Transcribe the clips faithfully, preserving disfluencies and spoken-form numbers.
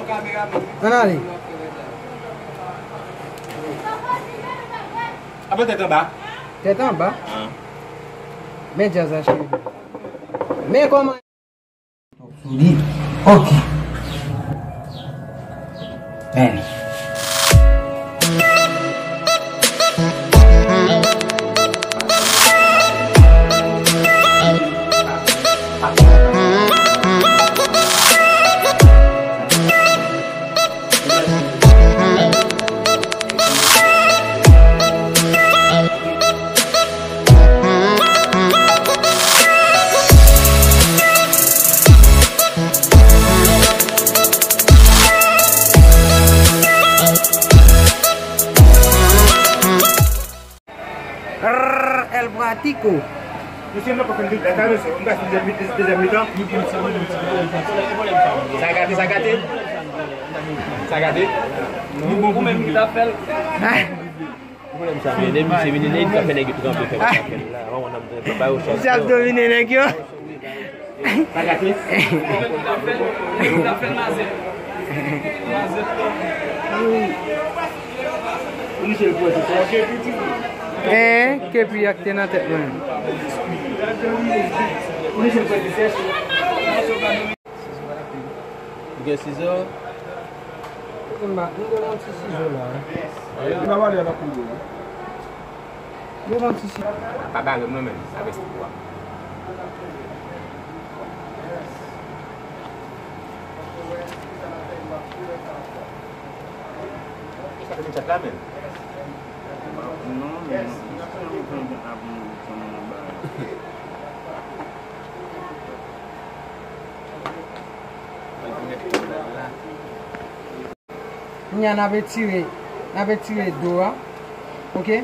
Ann ale. Apa tèt anba? Tèt anba? Ah. Men djaz la, cheri. Men kòman. Ok. Men. Rrrr, El Pratico. Misye nan pa konn dèyè, sa vle di, m ka fè dezyèm mi-, dezyèm mitan. Sa gate, sa gate. Sa gate. Ou menm ki t ap fè l. Pwoblèm sa, men depi se vini, nèg ka fè nèg yo tranpe, fè sa fè la. Misye ap domine nèg yo. Sa gate. Ee, kepi a k te nan tèt mwen. Ou gen sizo? M ba, m gen yon ti sizo la. Li pa pale a la koulye. Li gen yon ti sizo. Pa bare m non, men avèk sizo a. Sa te met chat la, men. Non, men, m ap fè yon, yon, yon, yon bagay. Kounye a n ap etire, n ap etire do a, oke?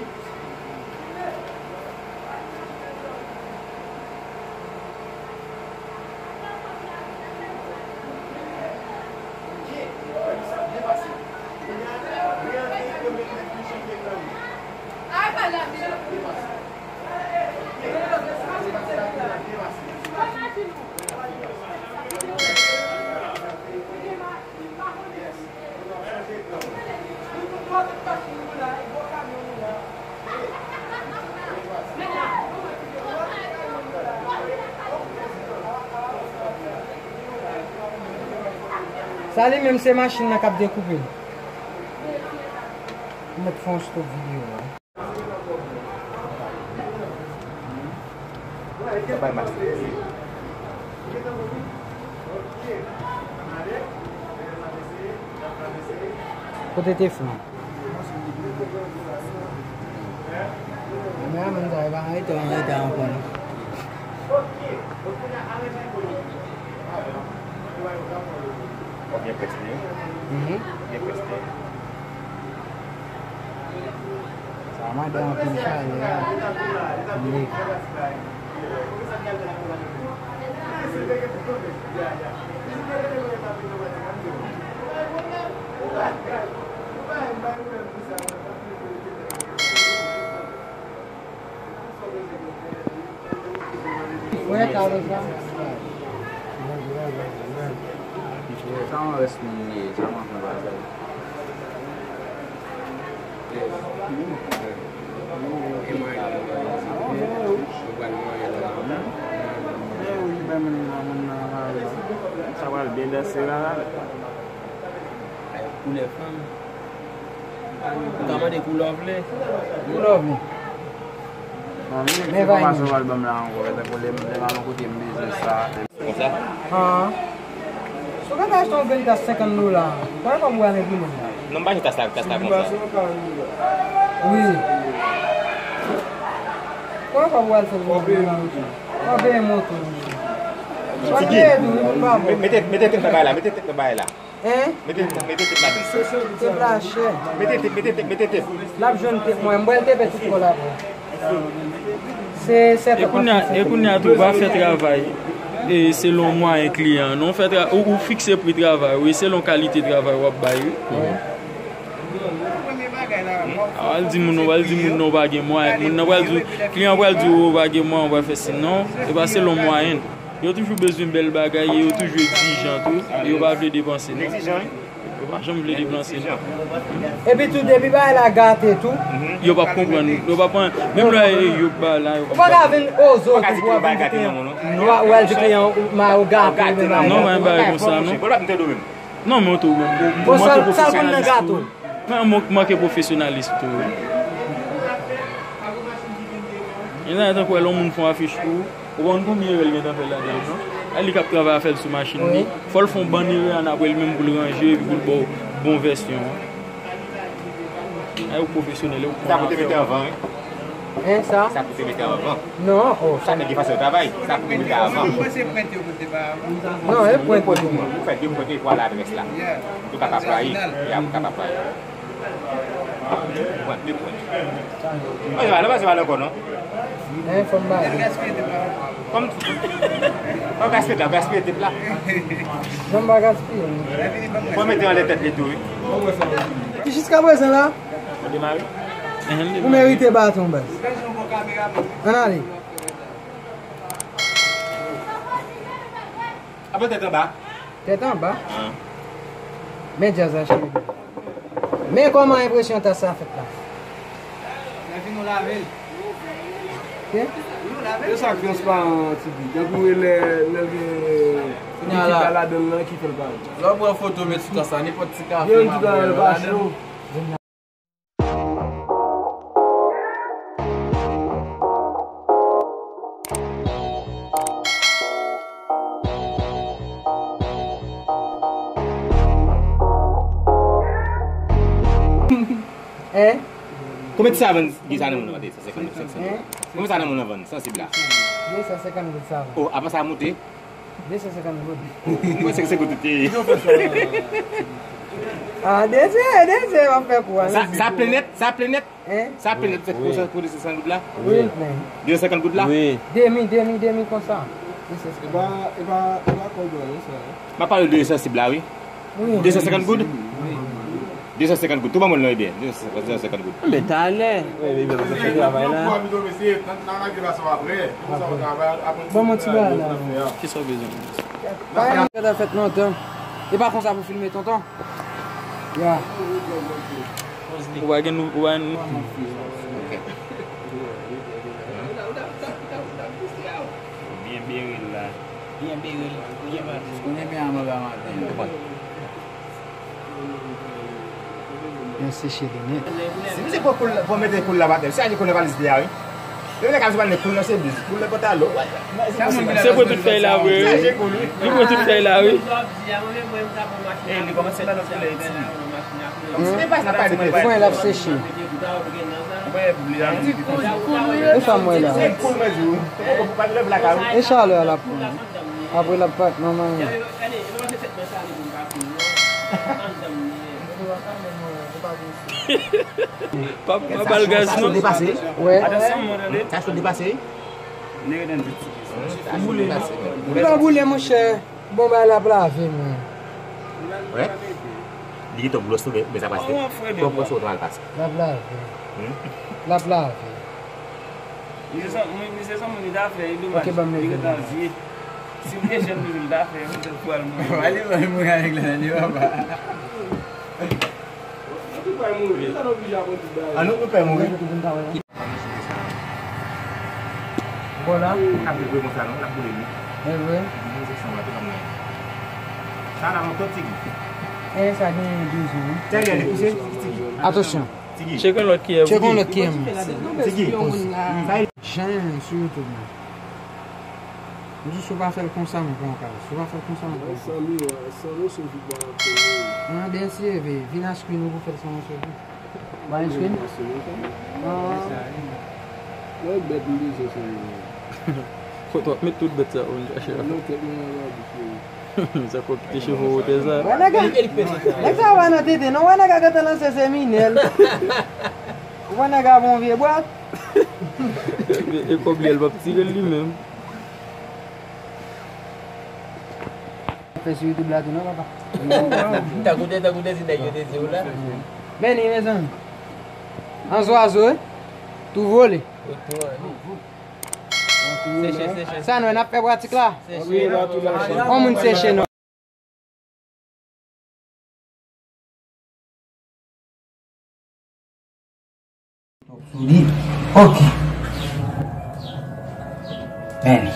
Sa li menm se machin nan k ap dekoupe l. M mèt fè yon stop videyo a. Kote te flan? Men a menm sa, e pa anrete, anrete ankò non. Ou byen prèske. Mhm. Ou byen prèske. Sa mande anpil chalè a. Wi. Sa yon rès moun ye, sa yon afè bagay. Sa pral byen danse la. Koulè fanm. Ou ka mande kou love li. Kou love li. Men vay mwen. Enfòmasyon pou album la ankò, tankou lè, lè m al yon kote m bezwen sa. Konsa? Ah. Si w gentan achte yon grenn tas senkant dola, konbyen kòb ou al enprime la? Non, m pa jwenn tas la, tas la konsa. Wi. Konbyen kòb ou al fè pou mwen la? W ap peye moto. W ap peye tou, wi, pou m pa bon. Mete, mete tèt nan bagay la, mete tèt nan bagay la. Hein? Mete, mete tèt la. Tèt la chè. Mete tèt, mete tèt, mete tèt. L ap jwenn tèt mwen. M pral tepe tout kò l apre. Se sèt. E kounye a, e kounye a tou, pa fè travay e selon mwayen kliyan an non. Fè tra-, ou, ou fikse pri travay ou e selon kalite travay w ap bay, wi. Wi. A, w al di moun, w al di moun nan w pa gen mwayen. Moun nan pral di, kliyan an pral di w ou pa gen mwayen, ou pral fè si non, e pa selon mwayen. Yo toujou bezwen bèl bagay e yo toujou egzijan tou. E yo pa vle depanse, non. Yo pa janm vle depanse, non. Epi tou, depi bagay la gate tou. Yo p ap konprann. Yo p ap pran. Menm lè yo ba la, yo Ou pa ka vin ozo tou pou w ap vin di kliyan. Ou al di kliyan, ou ma ou gate, ou menm. Non, pa yon bagay konsa, non. Non, men ou tou, men. Bon, sa, sa konn nan gato. Men, manke pwofesyonalis tou, wi. Gen tan, tankou wè lè yon moun fè yon afich pou ou, ou konn konbyen erè l gentan fè ladan l, non? A li k ap travay a fè l sou machin li. Fò l fè yon bann erè ann apre li menm pou l ranje epi pou l ba w bon vèsyon an. A yo pwofesyonèl, yo konn afè yo. Sa pou te mete anvan, wi. Hein, sa? Sa pou te mete anvan. Non, oh, sa nèg ki fason yo travay. Sa pou te mete anvan. Mwen se pwent yo pote pa avan. Non, e pwent pou mwen. Ou fè de pwent pou al adrès la. Ou ka pa fè anyen. Ya, ou ka pa fè anyen. Pwent, de pwent. Mwen se pa, mwen se pa ankò, non. Hein, fò m ba. Kòm fò gaspiye la, gaspiye tèt la. Non, m pa gaspiye. Fò mete anlè tèt li tou, wi. Jiskaprezan la, Ou merite baton, baz. Ann ale. Apa tèt anba? Tèt anba? Men djaz la, cheri. Men kòman enpresyon tas sa fèt la? Lè vin nou lave l. Ke? E sa k transparan, Tibi. Tankou e lè, lè l gen likid la ladan l lan ki fè l parèt. Lè w pran foto, met sou tas sa, nenpòt ti kafe m ap wè yo ladan. Hein? Konbyen ti savann gen sa nan moun nan, de san senkant, senk san? Hein? Konbyen sa nan moun nan vann, sansib la? De san senkant goud savann. Oh, apa sa moute? De san senkant goud. Mwen senk san goud te ye. Ah, dezye, dezye, w ap fè kou a. Sa, sa plen nèt, sa plen nèt. Hein? Sa plen nèt, fèt konsa pou de san goud la? Wi, men. De san senkant goud la? Wi. Demi, demi, demi konsa. E pa, e pa, e pa kòb mwen, non, sa. M ap pale de sansib la, wi. Wi. De san senkant goud? Wi. De san senkant goud. Tou ban mwen l non, ebyen. De san senkant goud. Men talè. Wi, wi, wi, wi, travay la. Bon, mwen ti bagay la. Kisa w bezwen? Bagay la fèt lontan. E pa konsa pou filme, tonton. Ya. Ou pa gen nou, ou pa gen nou. Byen bere l la. Byen bere l, byen bati. Konnen byen an manda maten. Byen seche li nèt. Si misye pran koul, pran mete koul la pa tè, misye aji koul nan valiz li a, wi. Lè nèg ap sou pale koul nan chemiz, koul nan pantalon. Se pou tout fèy la, wi. Li pou tout fèy la, wi. E li kòmanse nan koulè eti. Ou konn l ap seche. E sa m wè la. E chalè a l ap pran. Apre l ap pa nan manyen. Pa, pa ba l gaz non. Sa cho depase. Wè. Sa cho depase. Li pa boule, monchè. Bon, bay l ap lave, mwen. Wè. Li gen twòp glòs tou, men sa pase. Twòp glòs ou mal pase. L ap lave. Hmm? L ap lave. Misye se, misye se moun li ta fè, e domaj. Ok, ban m leve. Li gentan vye. Si m te jèn toujou, li ta fè, li te pral mouri. Wè, li pral mouri avèk lè li papa. An nou, nou pè mouri. Bon, la. N ap viv konsa, non? N ap boule, wi. E vre. Sa la, non, tout tigi. E sa gen de jou, wi. Tèryè, li pouse, tigi. Atansyon. Tigi. Tcheke yon lòt kiyè. Tcheke yon lòt kiyè, mwen. Tigi. Poz. Sa e jan sou YouTube, mwen. M di, si w pa fè l konsa, mwen pran w kal. Si w pa fè l konsa, mwen pran w kal. San mi, san nou se jou bò ap fè. Ah, byen si, vin a screen ou pou fè l san mwen sou. Ba yon screen? Ah. Lè bèt m bezwen sa yo. Foto ap met tout bèt sa yo, chache. Non, tèt mwen nan la bouch yo. Sa fò kite cheve w wotè sa. Wè nèg a, nèg sa pa nan tete, non, wè nèg a gentan lanse seminèl. Ou wè nèg a bon vye bwat. E, e kòb li, l p ap tire l li menm. Fè sou YouTube la tou non, papa. Tankou te, tankou te, se nèg yo te di w la. Men li, mezanmi. An zwazo, wi. Tou vole. Tou vole. Sa nou, n ap fè pratik la? On moun seche non. Solid. Ok. Men,